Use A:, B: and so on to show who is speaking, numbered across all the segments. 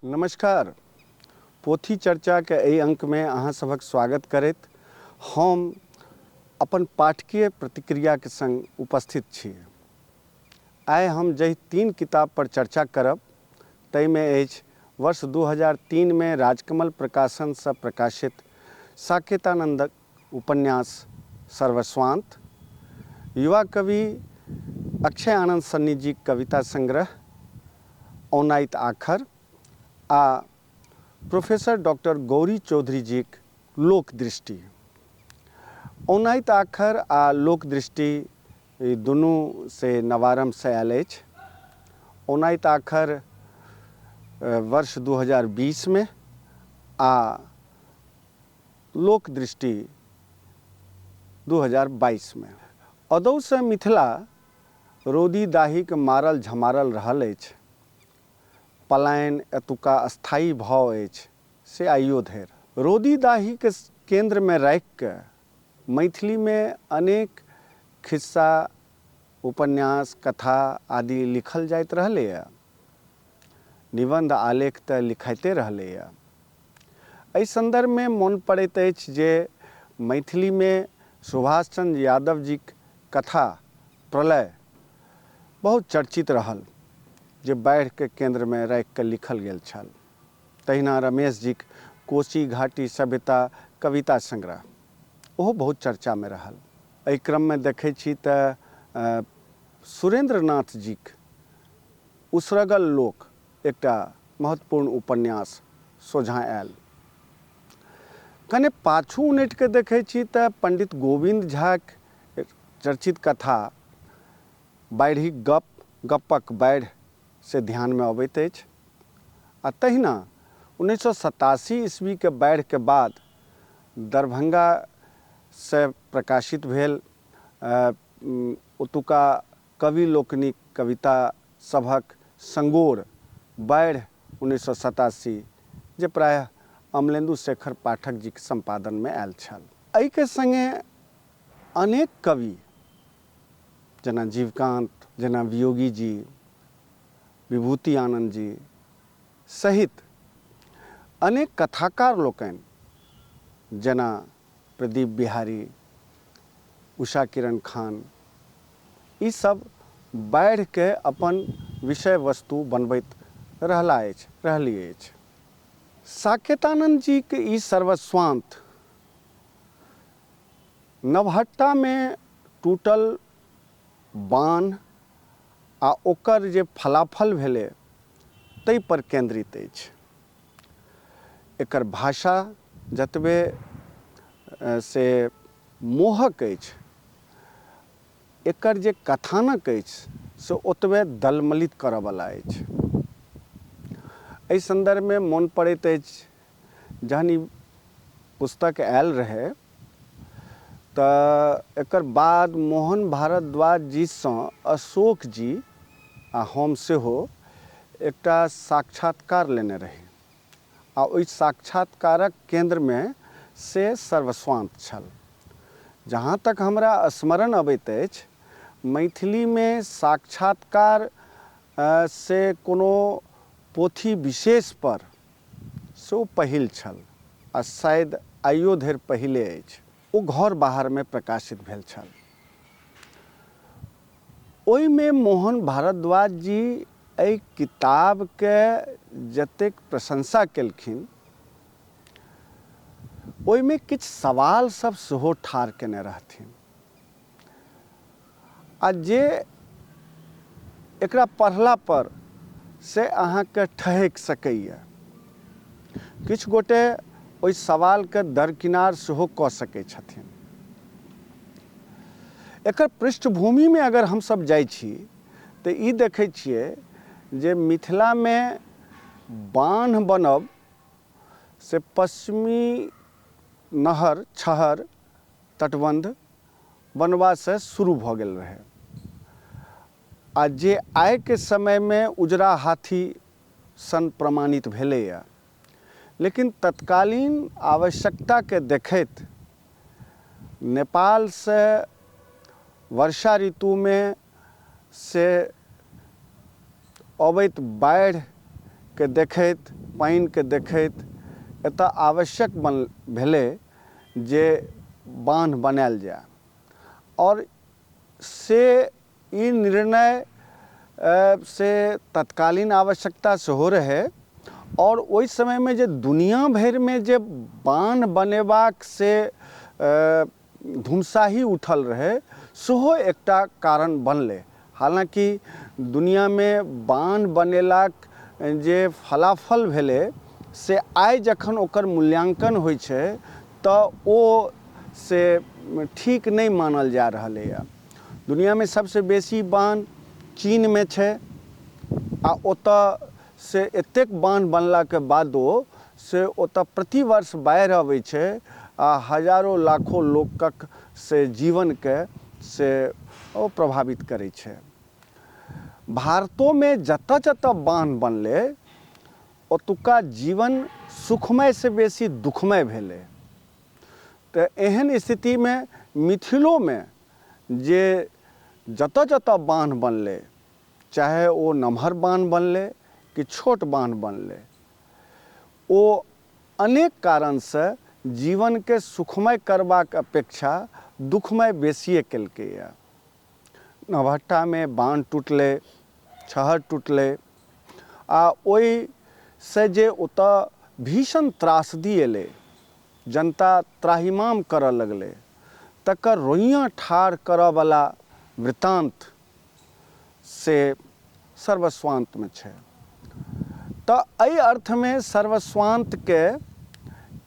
A: नमस्कार। पोथी चर्चाके एहि अंकमे अहाँ सभक स्वागत करैत हम अपन पाठकीय प्रतिक्रियाके संग उपस्थित छी। आइ हम जाहि तीन किताब पर चर्चा करब ताहिमे अछि वर्ष 2003 मे राजकमल प्रकाशनसँ प्रकाशित साकेतानन्दक उपन्यास सर्वस्वांत, युवा कवि अक्षय आनंद सन्नीजीक कविता संग्रह औनाइत आखर आ प्रोफेसर डॉक्टर गौरी चौधरीजीक लोकदृष्टि। औनाइत आखर आ लोकदृष्टि ई दुनू से नवारम्भसँ आयल अछि। औनाइत आखर वर्ष 2020 मे आ लोकदृष्टि 2022 मे। अदौसँ मिथिला रौदी दाहीक मारल झमारल रहल अछि। पलायन एतुका स्थायी भाव अछि से आइयो धरि। रौदी दाहीके केन्द्रमे राखिकऽ मैथिलीमे अनेक खिस्सा, उपन्यास, कथा आदि लिखल जाइत रहलैए। निबन्ध आलेख तऽ लिखाइते रहलैए। एहि सन्दर्भमे मोन पड़ैत अछि जे मैथिलीमे सुभाष चन्द्र यादव जीक कथा प्रलय बहुत चर्चित रहल, जे बाढ़िके केन्द्रमे राखिकऽ लिखल गेल छल। तहिना रमेश जीक कोसी घाटी सभ्यता कविता संग्रह ओहो बहुत चर्चामे रहल। एहि क्रममे देखै छी तऽ सुरेन्द्र नाथ जीक उसरगल लोक एकटा महत्वपूर्ण उपन्यास सोझाँ आयल। कने पाछू उनटि कऽ देखै छी तऽ पंडित गोविन्द झाक चर्चित कथा बाढ़िक गप, गप्पक बाढ़ि से ध्यानमे अबैत अछि। आ तहिना 1987 ईस्वीके बाढ़िके बाद दरभंगासँ प्रकाशित भेल ओतुका कवि लोकनिक कविता सभक संगोर बाढ़ि 1987 जे प्रायः अमलेन्दु शेखर पाठक जीके सम्पादनमे आयल छल। एहिके संगे अनेक कवि जेना जीवकांत, जेना वियोगी जी, विभूति आनंद जी सहित अनेक कथाकार लोकनि जेना प्रदीप बिहारी, उषा किरण खान, ई सब बाढ़िके अपन विषय वस्तु बनबैत रहला अछि, रहली अछि। साकेतानंद जीके ई सर्वस्वांत नवहट्टामे टूटल बान्ह आ ओकर जे फलाफल भेलै ताहि पर केन्द्रित अछि। एकर भाषा जतबे से मोहक अछि, एकर जे कथानक अछि से ओतबे दलमलित करऽवला अछि। एहि सन्दर्भमे मोन पड़ैत अछि जहन ई पुस्तक आयल रहै तऽ एकर बाद मोहन भारद्वाज जीसँ अशोक जी आ हम सेहो एकटा साक्षात्कार लेने रही आ ओहि साक्षात्कारक केन्द्रमे से सर्वस्वांत छल। जहाँ तक हमरा स्मरण अबैत अछि मैथिलीमे साक्षात्कार से कोनो पोथी विशेष पर से ओ पहिल छल आ शायद आइयो धरि पहिले अछि। ओ घर बाहरमे प्रकाशित भेल छल। ओहिमे मोहन भारद्वाज जी एहि किताबके जतेक प्रशंसा केलखिन ओहिमे किछु सवाल सब सेहो ठाढ़ केने रहथिन आ जे एकरा पढ़ला पर से अहाँके ठहकि सकैए। किछु गोटे ओहि सवालके दरकिनार सेहो कऽ सकै छथिन। एकर पृष्ठभूमिमे अगर हमसब जाइ छी तऽ ई देखै छियै जे मिथिलामे बान्ह बनब से पश्चिमी नहर छहर तटबन्ध बनबासँ शुरू भऽ गेल रहै आ जे आइके समयमे उजरा हाथी सन प्रमाणित भेलैए, लेकिन तत्कालीन आवश्यकताके देखैत नेपालसँ वर्षा ऋतुमे से अबैत बाढ़िके के देखैत, पानिके देखैत एतऽ आवश्यक बन भेलै जे बान्ह बनायल जाय आओर से ई निर्णय से तत्कालीन आवश्यकता सेहो रहै आओर ओहि समयमे जे दुनिआ भरिमे जे बान्ह बनेबाक से धुमसाही उठल रहै, सेहो एकटा कारण बनलै। हालाँकि दुनिआमे बान्ह बनेलाक जे फलाफल भेलै से आइ जखन ओकर मूल्याङ्कन होइ छै तऽ ओ से ठीक नहि मानल जा रहलैए। दुनिआमे सबसँ बेसी बान्ह चीनमे छै आ ओतऽ से एतेक बान्ह बनलाके बादो से ओतऽ प्रतिवर्ष बाढ़ि अबै छै आ हजारो लाखो लोकक से जीवनके से ओ प्रभावित करै छै। भारतोमे जतऽ जतऽ बान्ह बनलै ओतुका जीवन सुखमयसँ बेसी दुखमय भेलै। तऽ एहन स्थितिमे मिथिलोमे जे जतऽ जतऽ बान्ह बनलै, चाहे ओ नमहर बान्ह बनलै कि छोट बान्ह बनलै, ओ अनेक कारणसँ जीवनके सुखमय करबाक अपेक्षा दुखमय बेसिए केलकैए। नवहट्टामे बान्ह टुटलै, छहर टुटलै आ ओहिसँ जे ओतऽ भीषण त्रासदी एलै, जनता त्राहिमाम करऽ लगलै, तकर रोइयाँ ठाढ़ करऽवला वृत्तान्त से सर्वस्वान्तमे छै। तऽ एहि अर्थमे सर्वस्वान्तके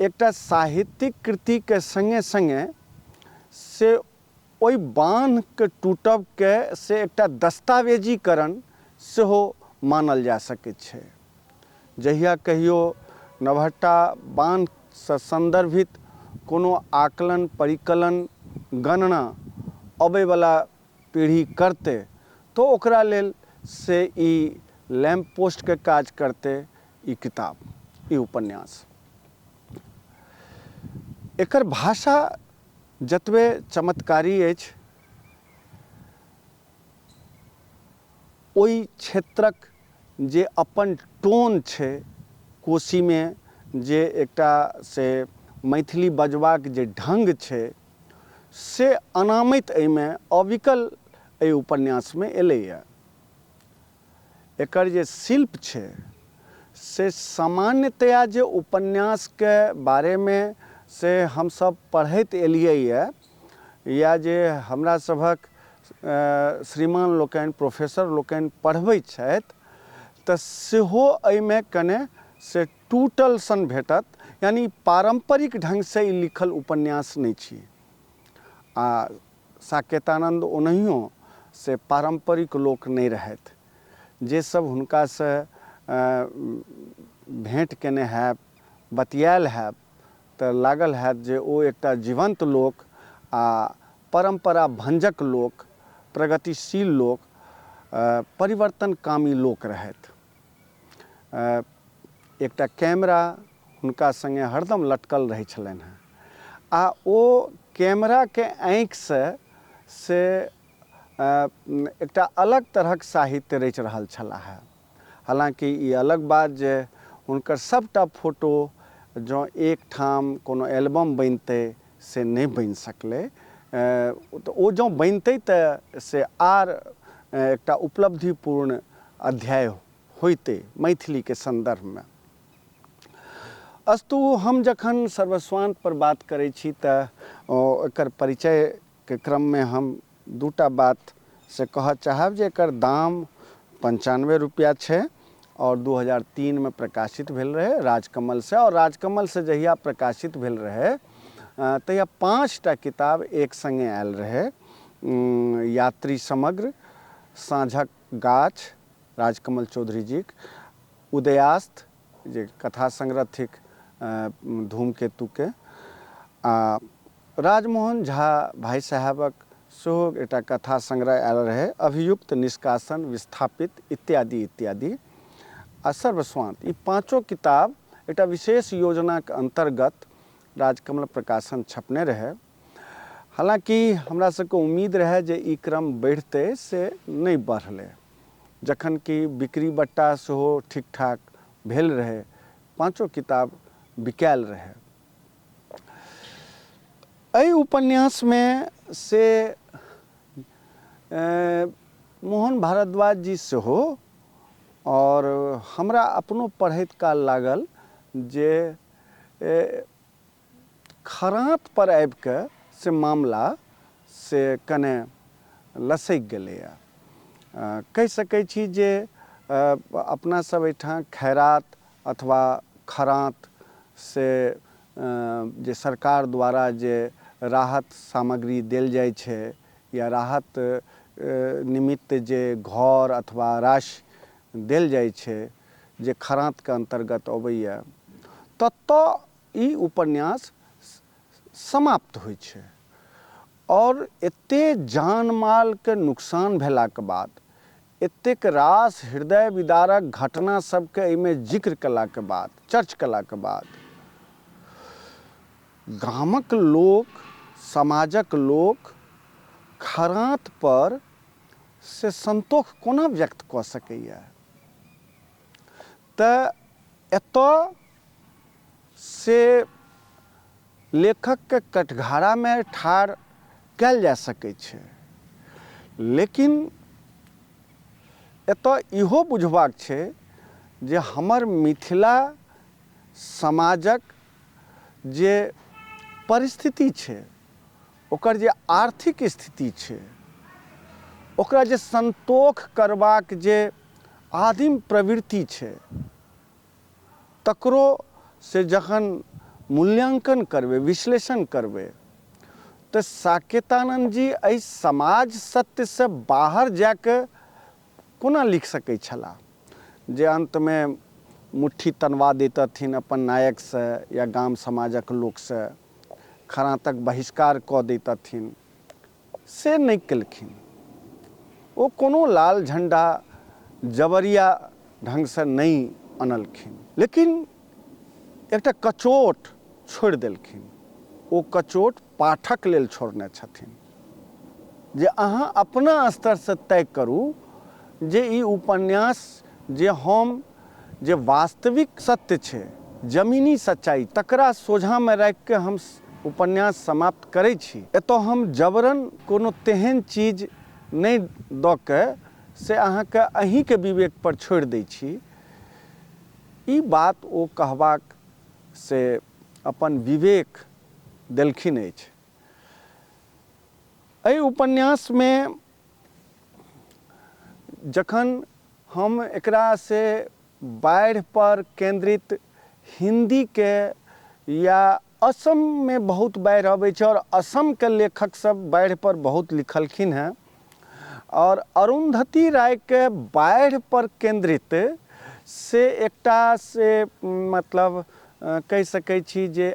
A: एकटा साहित्यिक कृतिके सङ्गे सङ्गे से ओहि बान्हके टूटबके से एकटा दस्तावेजीकरण सेहो मानल जा सकै छै। जहिया कहियो नवहट्टा बान्हसँ सन्दर्भित कोनो आकलन, परिकलन, गणना अबैवला पीढ़ी करतै तऽ ओकरा लेल से ई लैम्प पोस्टके काज करतै ई किताब, ई उपन्यास। एकर भाषा जतबे चमत्कारी अछि, ओहि क्षेत्रक जे अपन टोन छै, कोसीमे जे एकटा से मैथिली बजबाक जे ढङ्ग छै से अनामित एहिमे अविकल एहि उपन्यासमे एलैए। एकर जे शिल्प छै से सामान्यतया जे उपन्यासके बारेमे से हमसब पढ़ैत एलियैए या जे हमरा सभक श्रीमान लोकनि, प्रोफेसर लोकनि पढ़बै छथि, तऽ सेहो एहिमे कने से टूटल सन भेटत, यानि पारम्परिक ढङ्गसँ ई लिखल उपन्यास नहि छी। आ साकेतानन्द ओनहियो से पारम्परिक लोक नहि रहथि। जे सब हुनकासँ भेँट केने हैब, बतियाएल हैब, तऽ लागल हैत जे ओ एकटा जीवन्त लोक आ परम्परा भञ्जक लोक, प्रगतिशील लोक, परिवर्तनकामी लोक रहथि। एकटा कैमरा हुनका सङ्गे हरदम लटकल रहै छलनि हेँ आ ओ कैमराके आँखिसँ से एकटा अलग तरहक साहित्य रचि रहल छलाह हेँ। हालाँकि ई अलग बात जे हुनकर सबटा फोटो जँ एकठाम कोनो एल्बम बनितै से नहि बनि सकलै, तऽ ओ जँ बनितै तऽ से आर एकटा उपलब्धिपूर्ण अध्याय होइतै मैथिलीके सन्दर्भमे। अस्तु, हम जखन सर्वस्वान्त पर बात करै छी तऽ एकर परिचयके क्रममे हम दूटा बात से कहऽ चाहब जे एकर दाम 95 रुपैआ छै आओर 2003मे प्रकाशित भेल रहै राजकमलसँ। आओर राजकमलसँ जहिया प्रकाशित भेल रहै तहिया 5टा किताब एक सङ्गे आयल रहै। यात्री समग्र, साँझक गाछ राजकमल चौधरीजीक, उदयास्त जे कथा संग्रह थिक धूमकेतुके, आ राजमोहन झा भाइ साहेबक सेहो एकटा कथा संग्रह आयल रहै, अभियुक्त, निष्कासन, विस्थापित इत्यादि इत्यादि, आ सर्वस्वांत। ई 5 किताब एकटा विशेष योजनाक अन्तर्गत राजकमल प्रकाशन छपने रहै। हालाँकि हमरा सबके उम्मीद रहै जे ई क्रम बढ़तै, से नहि बढ़लै, जखन कि बिक्री बट्टा सेहो ठीक ठाक भेल रहै, पाँचो किताब बिकायल रहै। एहि उपन्यासमे से मोहन भारद्वाज जी सेहो आओर हमरा अपनो पढ़ैत काल लागल जे खराँत पर आबिके से मामला से कने लसकि गेलैए। कहि सकै छी जे अपना सब एहिठाम खैरात अथवा खराँत से जे सरकार द्वारा जे राहत सामग्री देल जाइ छै या राहत निमित्त जे घर अथवा राशि देल जाइ छै जे खराँतके अन्तर्गत अबैए, ततऽ ई उपन्यास समाप्त होइ छै। आओर एते जान मालके नुकसान भेलाके बाद, एतेक रास हृदय विदारक घटना सबके एहिमे जिक्र केलाके बाद, चर्च केलाके बाद, गामक लोक, समाजक लोक खराँत पर से संतोष कोना व्यक्त कऽ सकैए? तऽ एतऽ से लेखकके कटघरामे ठाढ़ कयल जा सकै छै, लेकिन एतऽ इहो बुझबाक छै जे हमर मिथिला समाजक जे परिस्थिति छै, ओकर जे आर्थिक स्थिति छै, ओकरा जे संतोष करबाक जे आदिम प्रवृत्ति छै, तकरो से जखन मूल्यांकन करबै, विश्लेषण करबै, तऽ साकेतानंद जी एहि समाज सत्यसँ बाहर जाके कोना लिख सकै छलाह जे अन्तमे मुट्ठी तनवा दैतथिन अपन नायकसँ या गाम समाजक लोकसँ, खराँतक बहिष्कार कऽ दैतथिन, से नहि केलखिन। ओ कोनो लाल झण्डा जबरिया ढङ्गसँ नहि अनलखिन, लेकिन एकटा कचोट छोड़ि देलखिन। ओ कचोट पाठक लेल छोड़ने छथिन जे अहाँ अपना स्तरसँ तय करू जे ई उपन्यास जे हम जे वास्तविक सत्य छै, जमीनी सच्चाई, तकरा सोझाँमे राखिके हम उपन्यास समाप्त करै छी। एतऽ हम जबरन कोनो तेहन चीज नहि दऽ के से अहाँके अहीँके विवेक पर छोड़ि दै छी। ई बात ओ कहबाक से अपन विवेक देलखिन अछि। एहि उपन्यासमे जखन हम एकरा से बाढ़ि पर केंद्रित हिन्दीके या असममे बहुत बाढ़ि अबै छै और असमके लेखक सब बाढ़ि पर बहुत लिखलखिन हेँ, और अरुंधति रायके बाढ़ि पर केंद्रित से एकटा से मतलब कहि सकै छी जे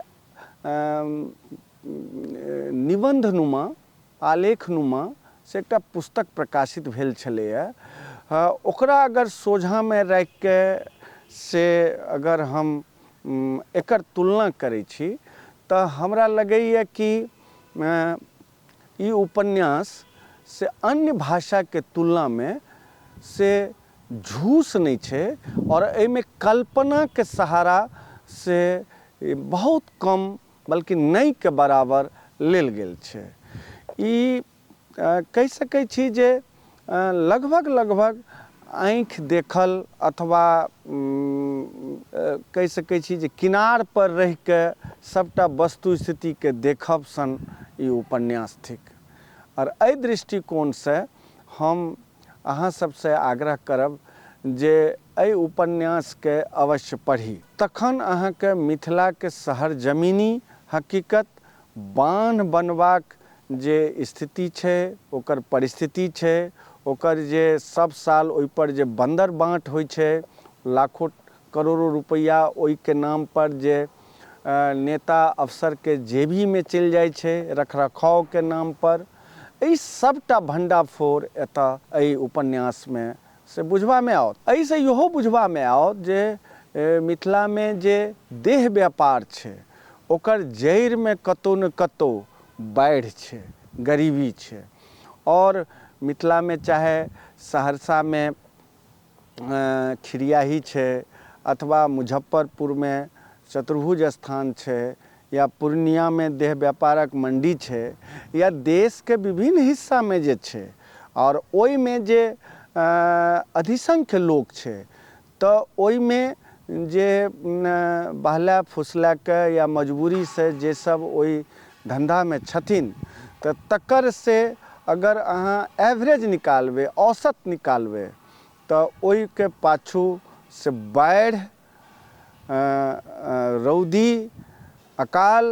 A: निबन्धनुमा आलेखनुमा से एकटा पुस्तक प्रकाशित भेल छलैए। ओकरा अगर सोझाँमे राखिके से अगर हम एकर तुलना करै छी तऽ हमरा लगैए कि ई उपन्यास से अन्य भाषाके तुलनामे से झूस नहि छै और एहिमे कल्पनाके सहारा से बहुत कम बल्कि नहि के बराबर लेल गेल छै। ई कहि सकै छी जे लगभग लगभग आँखि देखल अथवा कहि सकै छी जे किनार पर रहिके सबटा वस्तु स्थितिके देखब सन ई उपन्यास थिक। और एहि दृष्टिकोणसँ हम अहाँ सबसँ आग्रह करब जे एहि उपन्यासके अवश्य पढ़ी, तखन अहाँके मिथिलाके शहर जमीनी हकीकत, बान्ह बनबाक जे स्थिति छै, ओकर परिस्थिति छै, ओकर जे सब साल ओहिपर जे बन्दर बाँट होइ छै, लाखों करोड़ों रुपैआ ओहिके नाम पर जे नेता अफसरके जेबीमे चलि जाइ छै रखरखावके नाम पर, एहि सबटा भंडाफोड़ एतऽ एहि उपन्यासमे से बुझबामे आओत। एहिसँ इहो बुझबामे आओत जे मिथिलामे जे देह व्यापार छै ओकर जड़िमे कतहु ने कतहु बाढ़ि छै, गरीबी छै। और मिथिलामे चाहे सहरसामे खिरियाही छै अथवा मुजफ्फरपुरमे चतुर्भुज स्थान छै या पूर्णियामे देह व्यापारक मण्डी छै या देशके विभिन्न हिस्सामे जे छै आओर ओहिमे जे अधिसंख्य लोक छै, तऽ ओहिमे जे बहला फुसलाके या मजबूरीसँ जे सब ओहि धन्धामे छथिन, तऽ तकर से अगर अहाँ एवरेज निकालबै, औसत निकालबै, तऽ ओहिके पाछू से बाढ़ि, रौदी, अकाल,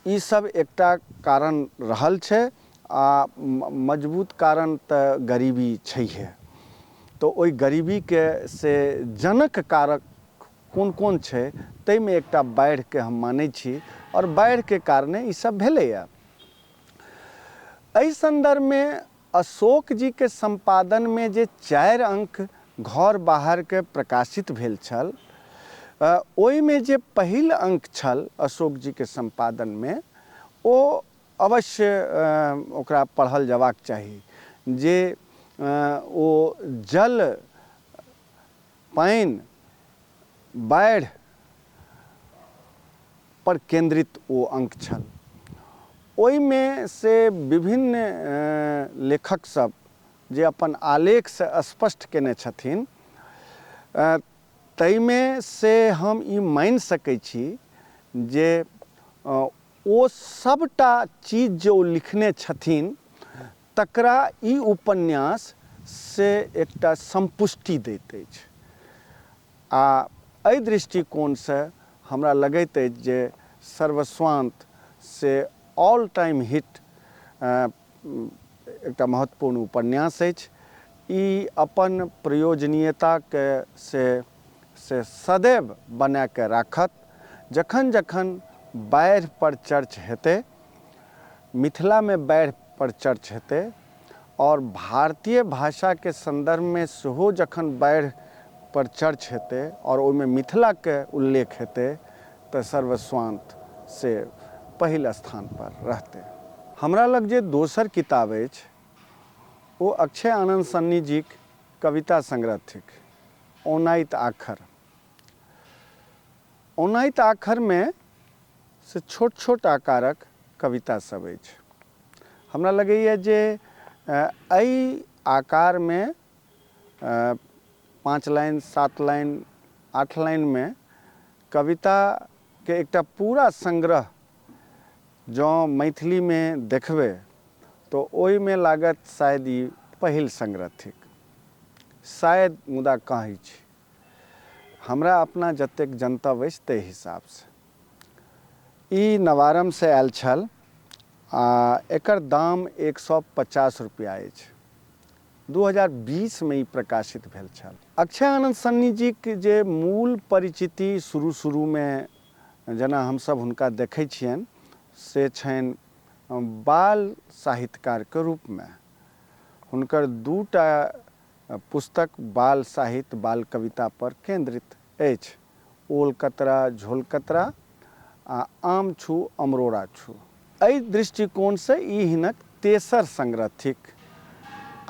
A: ई सब एकटा कारण रहल छै आ मजबूत कारण तऽ गरीबी छैहे। तऽ ओहि गरीबीके से जनक कारक कोन कोन छै, ताहिमे एकटा बाढ़िके हम मानै छी आओर बाढ़िके कारणे ई सब भेलैए। एहि सन्दर्भमे अशोक जीके सम्पादनमे जे 4 अंक घर बाहरके प्रकाशित भेल छल, ओहिमे जे पहिल अंक छल अशोक जीके सम्पादनमे, ओ अवश्य ओकरा पढ़ल जयबाक चाही, जे ओ जल, पानि, बाढ़ि पर केन्द्रित ओ अंक छल। ओहिमे से विभिन्न लेखक सब जे अपन आलेखसँ स्पष्ट केने छथिन, ताहिमे से हम ई मानि सकै छी जे ओ सबटा चीज जे ओ लिखने छथिन तकरा ई उपन्यास से एकटा संपुष्टि दैत अछि। आ एहि दृष्टिकोणसँ हमरा लगैत अछि जे सर्वस्वांत से ऑल टाइम हिट एकटा महत्वपूर्ण उपन्यास अछि। ई अपन प्रयोजनीयताके से सदैव बनाके राखत। जखन जखन बाढ़ि पर चर्च हेतै, मिथिलामे बाढ़ि पर चर्च हेतै और भारतीय भाषाके संदर्भमे सेहो जखन बाढ़ि पर चर्च हेतै और ओहिमे मिथिलाके उल्लेख हेतै, तऽ सर्वस्वांत से पहिल स्थान पर रहतै। हमरा लग जे दोसर किताब अछि ओ अक्षय आनंद सन्नी जीक कविता संग्रह थिक, औनाइत आखर। औनाइत आखरमे से छोट छोट आकारक कविता सब अछि। हमरा लगैए जे एहि आकारमे 5 लाइन, 7 लाइन, 8 लाइनमे कविताके एकटा पूरा संग्रह जँ मैथिलीमे देखबै तऽ ओहिमे लागत शायद ई पहिल संग्रह थिक, शायद, मुदा कहै छी हमरा अपना जतेक जनतब अछि ताहि हिसाबसँ। ई नवारमसँ आयल छल आ एकर दाम 150 रुपैआ अछि। 2020मे ई प्रकाशित भेल छल। अक्षय आनंद सन्नी जीक जे मूल परिचिति शुरू शुरूमे जेना हमसब हुनका देखै छियनि से छनि बाल साहित्यकारके रूपमे। हुनकर 2टा पुस्तक बाल साहित्य, बाल कविता पर केन्द्रित अछि, ओल कतरा झोल कतरा आ आम छू अमरोड़ा छू। एहि दृष्टिकोणसँ ई हिनक तेसर संग्रह थिक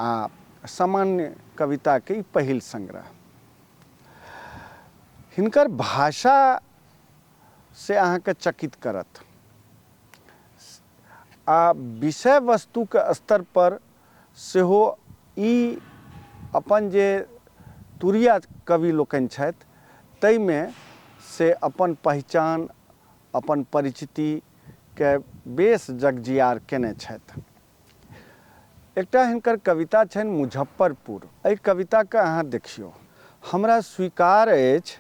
A: आ सामान्य कविताके ई पहिल संग्रह। हिनकर भाषा से अहाँके चकित करत आ विषय वस्तुके स्तर पर सेहो ई अपन जे तुरिया कवि लोकनि छथि ताहिमे से अपन पहिचान, अपन परिचितिके बेस जगजियार केने छथि। एकटा हिनकर कविता छनि मुजफ्फरपुर। एहि कविताके अहाँ देखियौ। हमरा स्वीकार अछि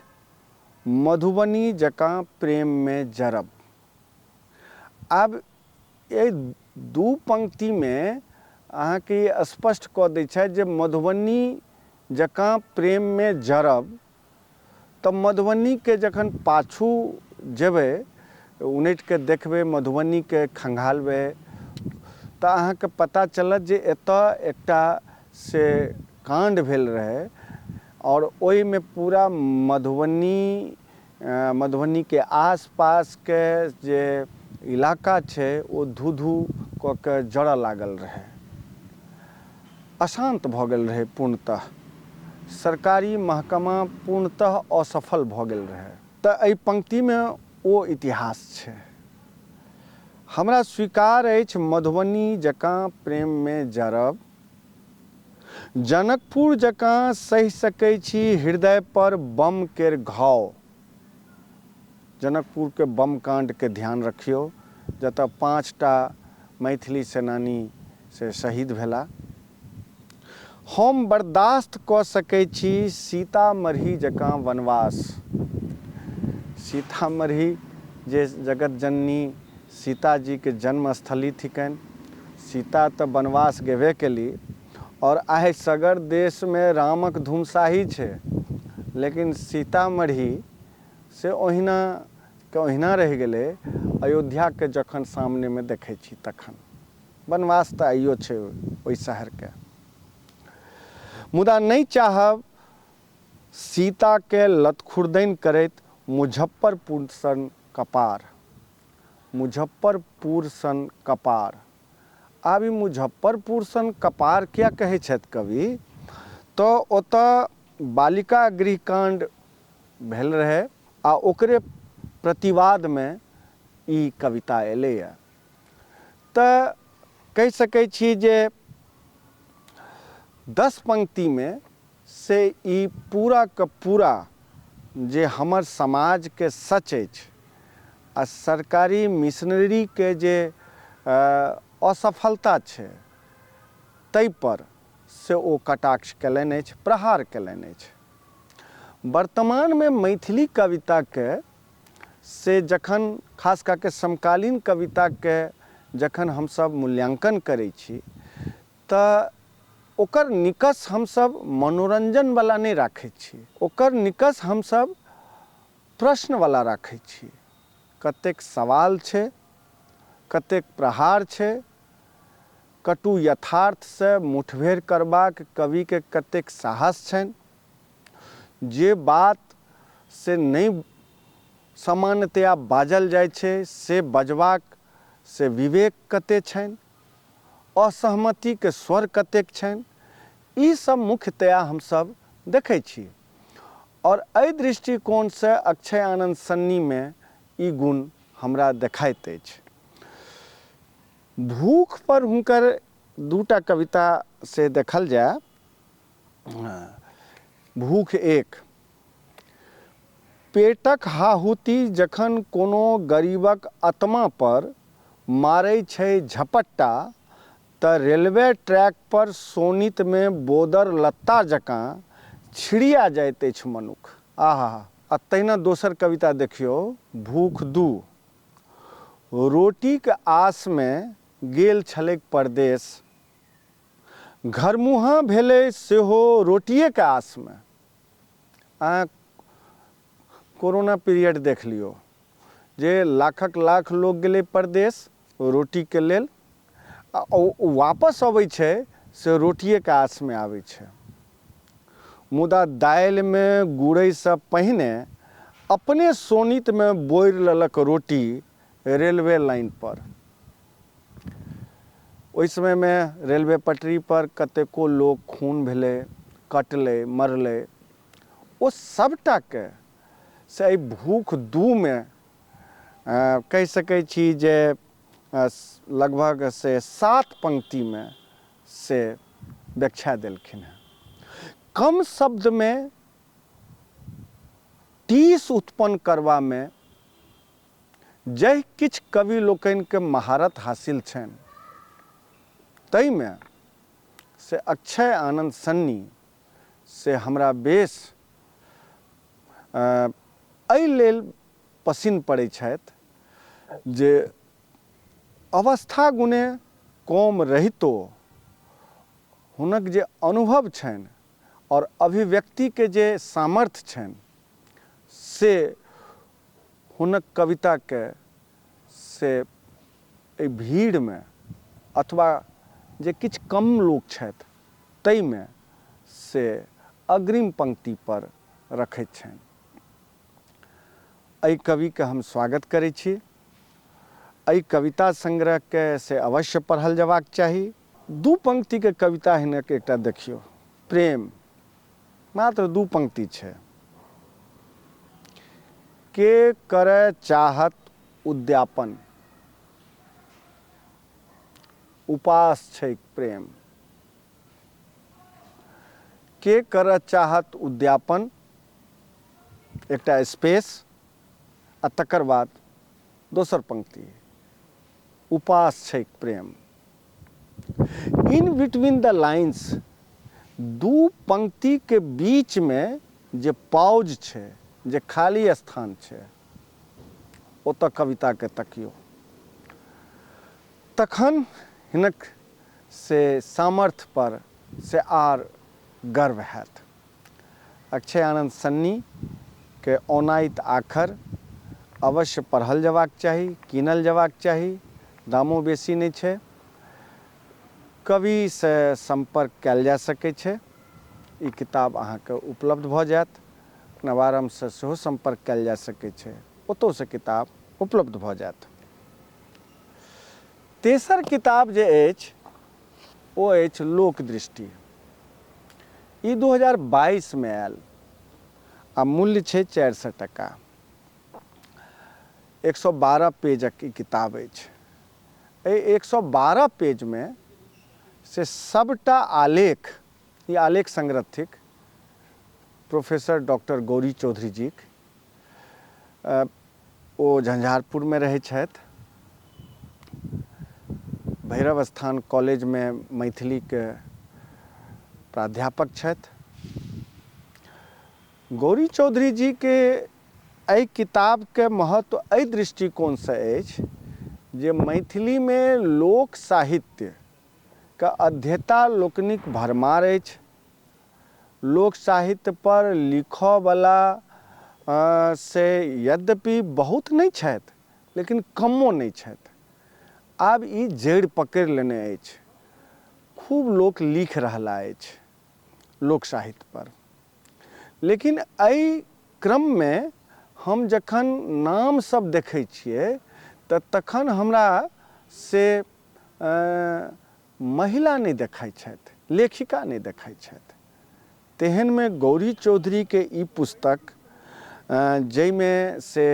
A: मधुबनी जकाँ प्रेममे जरब। आब एहि 2 पंक्तिमे अहाँके ई स्पष्ट कऽ दै छथि जे मधुबनी जकाँ प्रेममे जरब, तऽ मधुबनीके जखन पाछू जेबै, उनटिके देखबै, मधुबनीके खंगालबै, तऽ अहाँके पता चलत जे एतऽ एकटा से काण्ड भेल रहै और ओहिमे पूरा मधुबनीके आसपासके जे इलाका छै ओ धू धू कऽ के जरऽ लागल रहै, अशान्त भऽ गेल रहै पूर्णतः। सरकारी महकमा पूर्णतः असफल भऽ गेल रहै। तऽ एहि पंक्तिमे ओ इतिहास छै। हमरा स्वीकार अछि मधुबनी जकाँ प्रेममे जरब, जनकपुर जकाँ सहि सकै छी हृदय पर बम केर घाव। जनकपुरके बम काण्डके ध्यान रखियौ, जतऽ 5टा मैथिली सेनानी से शहीद भेला। हम बर्दाश्त कऽ सकै छी सीतामढ़ी जकाँ वनवास। सीतामढ़ी जे जगत जननी सीताजीके जन्मस्थली थिकनि, सीता तऽ वनवास गेबे केली आओर आइ सगर देशमे रामक धुमसाही छै, लेकिन सीतामढ़ी से ओहिना के ओहिना रहि गेलै। अयोध्याके जखन सामनेमे देखै छी तखन वनवास तऽ आइयो छै ओहि शहरके, मुदा नहि चाहब सीताके लतखुर्दनि करैत मुजफ्फरपुर सन कपार, मुजफ्फरपुर सन कपार। आब ई मुजफ्फरपुर सन कपार किया कहै छथि कवि? तऽ ओतऽ बालिका गृहकाण्ड भेल रहै आ ओकरे प्रतिवादमे ई कविता एलैए। तऽ कहि सकै छी जे 10 पंक्तिमे से ई पूरा के पूरा जे हमर समाजके सच अछि आ सरकारी मिशनरीके जे असफलता छै ताहिपर से ओ कटाक्ष कयलनि अछि, प्रहार कयलनि अछि। वर्तमानमे मैथिली कविताके से जखन खास कऽ के समकालीन कविताके जखन हमसब मूल्यांकन करै छी तऽ ओकर निकष हमसब मनोरञ्जनवला नहि राखै छी, ओकर निकष हमसब प्रश्नवला राखै छी। कतेक सवाल छै, कतेक प्रहार छै, कटु यथार्थसँ मुठभेड़ करबाक कविके कतेक साहस छनि, जे बात से नहि सामान्यतया बाजल जाइ छै से बजबाक से विवेक कते छनि, असहमतिके स्वर कतेक छनि, ई सब मुख्यतया हमसब देखै छी। आओर एहि दृष्टिकोणसँ अक्षय आनन्द सन्नीमे ई गुण हमरा देखाइत अछि। भूख पर हुनकर 2टा कविता से देखल जाय। भूख एक, पेटक हाहुती जखन कोनो गरीबक आत्मा पर मारै छै झपट्टा तऽ रेलवे ट्रैक पर शोणितमे बोदर लत्ता जकाँ छिड़िया जाइत अछि मनुख। आहा! आ तहिना दोसर कविता देखियौ, भूख 2, रोटीक आसमे गेल छलैक परदेश, घरमुहाँ भेलै सेहो रोटिएके आसमे। अहाँ कोरोना पीरियड देख लियौ जे लाखक लाख लोक गेलै परदेश रोटीके लेल, आ ओ वापस अबै छै से रोटिएके आसमे आबै छै। मुदा दालिमे गुड़ैसँ पहिने अपने शोणितमे बोरि लेलक रोटी रेलवे लाइन पर। ओहि समयमे रेलवे पटरी पर कतेको लोक खून भेलै, कटलै, मरलै, ओ सबटाके से एहि भूख 2मे कहि सकै छी जे लगभग से 7 पंक्तिमे से व्याख्या देलखिन हेँ। कम शब्दमे टीस उत्पन्न करबामे जाहि किछु कवि लोकनिके महारत हासिल छनि ताहिमे से अक्षय आनन्द सन्नी से हमरा बेस एहि लेल पसिन्न पड़ै छथि जे अवस्था गुणे कम रहितो हुनक जे अनुभव छनि आओर अभिव्यक्तिके जे सामर्थ्य छनि से हुनक कविताके से एहि भीड़मे अथवा जे किछु कम लोक छथि ताहिमे से अग्रिम पंक्ति पर रखैत छनि। एहि कविके हम स्वागत करै छी। एहि कविता संग्रहके से अवश्य पढ़ल जयबाक चाही। 2 पंक्तिके कविता हिनक एकटा देखियौ, प्रेम। मात्र दू पंक्ति छै। के करय चाहत उद्यापन, उपास छैक प्रेम। के करय चाहत उद्यापन, एकटा स्पेस आ तकर बाद दोसर पंक्ति, उपास छैक प्रेम। इन बिटवीन the lines, दू पंक्ति के बीच में जे पॉज छै, जे खाली स्थान छै, ओतऽ कविता के तकियौ, तखन हिनक से सामर्थ्य पर से आर गर्व हैत। अक्षय आनंद सन्नी के औनाइत आखर अवश्य पढ़ल जयबाक चाही, कीनल जयबाक चाही, दामो बेसी नहि छै। कविसँ सम्पर्क कयल जा सकै छै, ई किताब अहाँके उपलब्ध भऽ जायत। नवारम्भसँ सेहो सम्पर्क कयल जा सकै छै, ओतहुसँ किताब उपलब्ध भऽ जायत। तेसर किताब जे अछि ओ अछि लोक दृष्टि। ई 2022 मे आयल आ मूल्य छै 400 टका। 112 पेजक ई किताब अछि। एहि 112 पेजमे से सबटा आलेख, ई आलेख संग्रह थिक प्रोफेसर डॉक्टर गौरी चौधरी जीक। ओ झंझारपुरमे रहै छथि। भैरव स्थान कॉलेजमे मैथिलीके प्राध्यापक छथि। गौरी चौधरी जीके एहि किताबके महत्व एहि दृष्टिकोणसँ अछि जे मैथिलीमे लोक साहित्यके अध्येता लोकनिक भरमार अछि। लोक साहित्य पर लिखऽवला से यद्यपि बहुत नहि छथि, लेकिन कमो नहि छथि। आब ई जड़ि पकड़ि लेने अछि, खूब लोक लिख रहला अछि लोक साहित्य पर। लेकिन एहि क्रममे हम जखन नाम सब देखै छियै तऽ तखन हमरा से महिला नहि देखाइ छथि, लेखिका नहि देखाइ छथि। तेहनमे गौरी चौधरीके ई पुस्तक जाहिमे से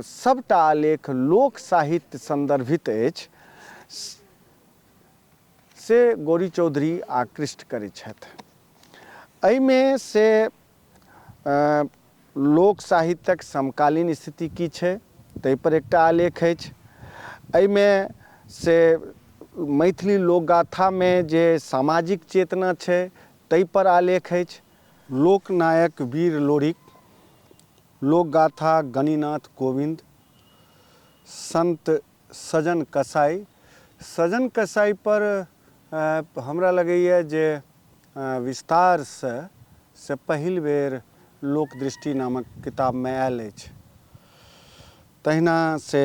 A: सबटा आलेख लोक साहित्य सन्दर्भित अछि, से गौरी चौधरी आकृष्ट करै छथि। एहिमे से लोक साहित्यक समकालीन स्थिति की छै ताहिपर एकटा आलेख अछि। एहिमे से मैथिली लोकगाथामे जे सामाजिक चेतना छै ताहिपर आलेख अछि। लोकनायक वीर लोरिक, लोकगाथा गणिनाथ गोविन्द, संत सजन कसाई। सजन कसाई पर हमरा लगैए जे विस्तारसँ से पहिल बेर लोकदृष्टि नामक किताबमे आयल अछि। तहिना से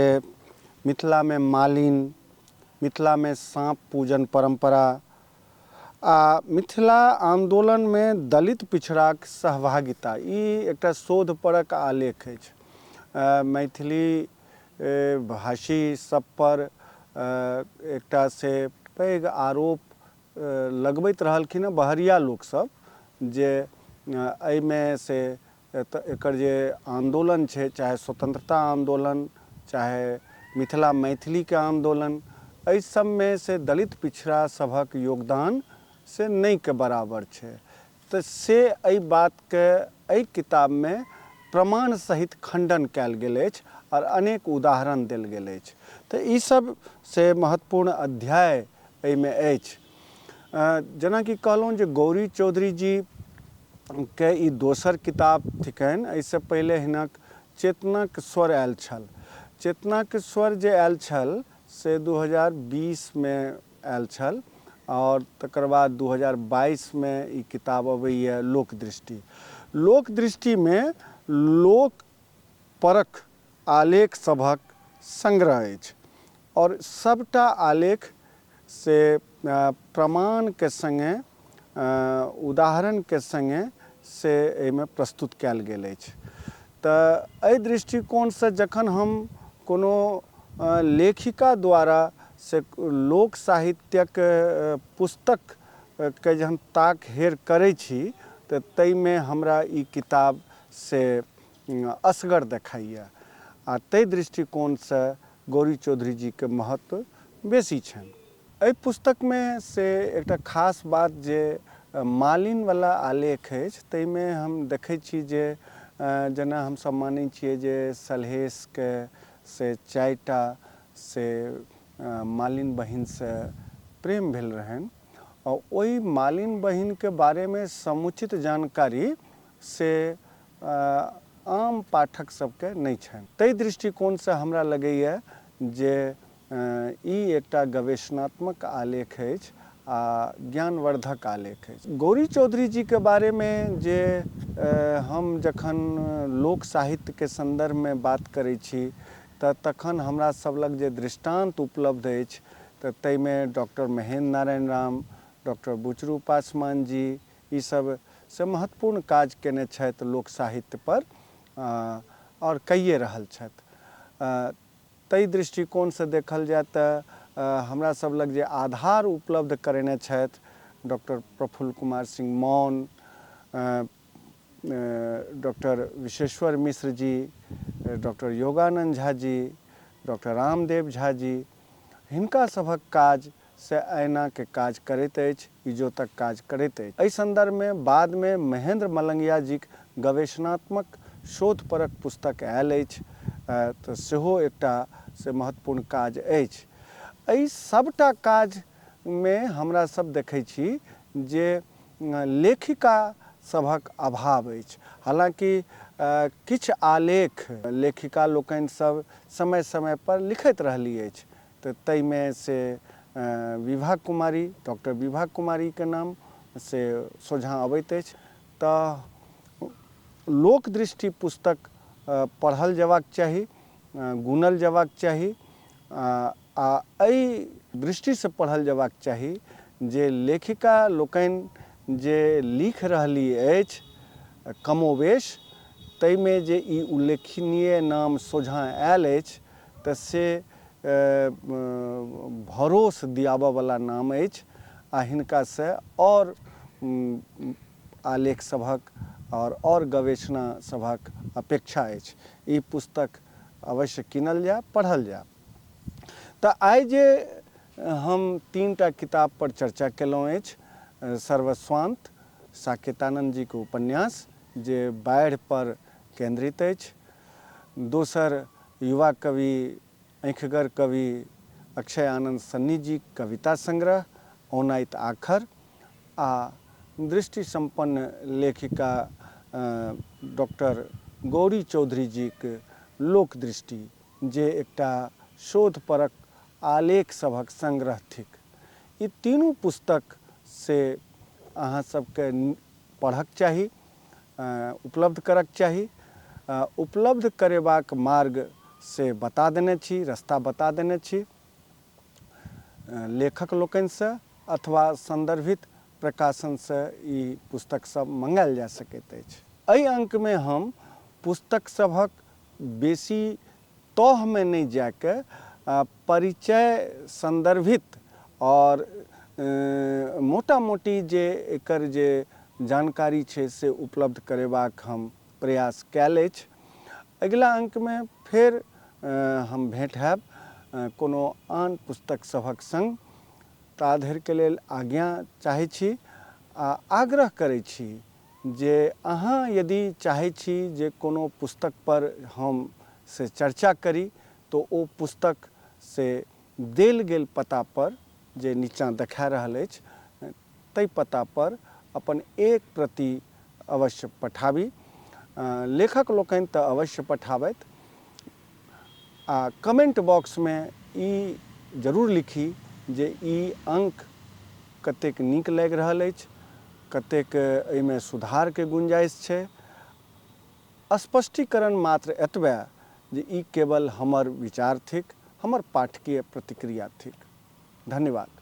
A: मिथिलामे मालिन, मिथिलामे साँप पूजन परम्परा आ मिथिला आन्दोलनमे दलित पिछड़ाक सहभागिता, ई एकटा शोधपरक आलेख अछि। मैथिली भाषी सब पर एकटा से पैघ आरोप लगबैत रहलखिन हँ बहरिया लोकसब जे एहिमे से एकर जे आन्दोलन छै, चाहे स्वतंत्रता आन्दोलन, चाहे मिथिला मैथिलीके आन्दोलन, एहि सबमे से दलित पिछड़ा सभक योगदान से नहि के बराबर छै। तऽ से एहि बातके एहि किताबमे प्रमाण सहित खंडन कयल गेल अछि आओर अनेक उदाहरण देल गेल अछि। तऽ ई सब से महत्वपूर्ण अध्याय एहिमे अछि। जेनाकि कहलहुँ जे गौरी चौधरी जी के ई दोसर किताब थिकनि। एहिसँ पहिले हिनक चेतनाक स्वर आयल छल। चेतनाक स्वर जे आयल छल से 2020 मे आयल छल आओर तकर बाद 2022 मे ई किताब अबैए लोकदृष्टि। लोकदृष्टिमे लोक परक आलेख सभक संग्रह अछि आओर सबटा आलेख से प्रमाणके सङ्गे, उदाहरणके सङ्गे से एहिमे प्रस्तुत कयल गेल अछि। तऽ एहि दृष्टिकोणसँ जखन हम कोनो लेखिका द्वारा से लोक साहित्यक पुस्तक के जहन ताक हेर करै छी तऽ ताहिमे हमरा ई किताब से असगर देखाइए आ ताहि दृष्टिकोणसँ गौरी चौधरी जीके महत्व बेसी छनि। एहि पुस्तकमे से एकटा खास बात जे मालिनवला आलेख अछि ताहिमे हम देखै छी जे जेना हमसभ मानै छियै जे सलहेशके से चारिटा से मालिन बहिनसँ प्रेम भेल रहनि आ ओहि मालिन बहिनके बारेमे समुचित जानकारी से आम पाठक सबके नहि छनि। ताहि दृष्टिकोणसँ हमरा लगैए जे ई एकटा गवेषणात्मक आलेख अछि आ ज्ञानवर्धक आलेख अछि। गौरी चौधरी जीके बारेमे जे हम जखन लोक साहित्यके सन्दर्भमे बात करै छी तऽ तखन हमरा सब लग जे दृष्टान्त उपलब्ध अछि तऽ ताहिमे डॉक्टर महेन्द्र नारायण राम, डॉक्टर बुचरू पासवान जी ई सब से महत्वपूर्ण काज केने छथि लोक साहित्य पर आओर कइए रहल छथि। ताहि दृष्टिकोणसँ देखल जाय तऽ हमरा सब लग जे आधार उपलब्ध करेने छथि डॉक्टर प्रफुल्ल कुमार सिंह मौन, doctor Vishweshwar Mishra ji, doctor Yogananda Jha ji, doctor Ramdev Jha ji, हिनका सभक काज से ऐनाके काज करैत अछि, इजोतक काज करैत अछि। एहि सन्दर्भमे बादमे महेंद्र मलंगिया जीक गवेषणात्मक शोधपरक पुस्तक आयल अछि तऽ सेहो एकटा से महत्वपूर्ण काज अछि। एहि सबटा काजमे हमरा सब देखै छी जे लेखिका सभक अभाव अछि। हालाँकि किछु आलेख लेखिका लोकनि सब समय समय पर लिखैत रहली अछि तऽ ताहिमे से विभा कुमारी, डॉक्टर विभा कुमारीके नाम से सोझाँ अबैत अछि। तऽ लोकदृष्टि पुस्तक पढ़ल जेबाक चाही, गुनल जेबाक चाही आ एहि दृष्टिसँ पढ़ल जेबाक चाही जे लेखिका लोकनि जे लिख रहली अछि कमोवेश ताहिमे जे ई उल्लेखनीय नाम सोझाँ आयल अछि तऽ से भरोस दियाबऽवला नाम अछि आ हिनकासँ आओर आलेख सभक आओर गवेषणा सभक अपेक्षा अछि। ई पुस्तक अवश्य कीनल जाय, पढ़ल जाय। तऽ आइ जे हम तीनटा किताब पर चर्चा केलहुँ अछि, सर्वस्वांत साकेतानंद जी के उपन्यास जे बाढ़ि पर केंद्रित अछि, दोसर युवा कवि अँखिगर कवि अक्षय आनंद सन्नी जी कविता संग्रह औनाइत आखर आ दृष्टि संपन्न लेखिका डॉक्टर गौरी चौधरी जीक लोकदृष्टि जे एकटा शोधपरक आलेख सभक संग्रह थिक। ई तीनू पुस्तक से अहाँ सबके पढ़क चाही, उपलब्ध करक चाही। उपलब्ध करेबाक मार्ग से बता देने छी, रास्ता बता देने छी। लेखक लोकनिसँ अथवा संदर्भित प्रकाशनसँ ई पुस्तक सब मंगायल जा सकैत अछि। एहि अंकमे हम पुस्तक सभक बेसी तहमे नहि जाके परिचय संदर्भित और मोटा मोटी जे एकर जे जानकारी छै से उपलब्ध करेबाक हम प्रयास कयल अछि। अगिला अंकमे फेर हम भेंट हैब कोनो आन पुस्तक सभक संग। ता धरिके लेल आज्ञा चाहै छी आ आग्रह करै छी जे अहाँ यदि चाहै छी जे कोनो पुस्तक पर हम से चर्चा करी तऽ ओ पुस्तक से देल गेल पता पर जे नीचाँ देखा रहल अछि ताहि पता पर अपन एक प्रति अवश्य पठाबी। लेखक लोकनि तऽ अवश्य पठाबथि आ कमेंट बॉक्समे ई जरूर लिखी जे ई अंक कतेक नीक लागि रहल अछि, कतेक एहिमे सुधारके गुंजाइश छै। स्पष्टीकरण मात्र एतबे जे ई केवल हमर विचार थिक, हमर पाठकीय प्रतिक्रिया थिक। धन्यवाद।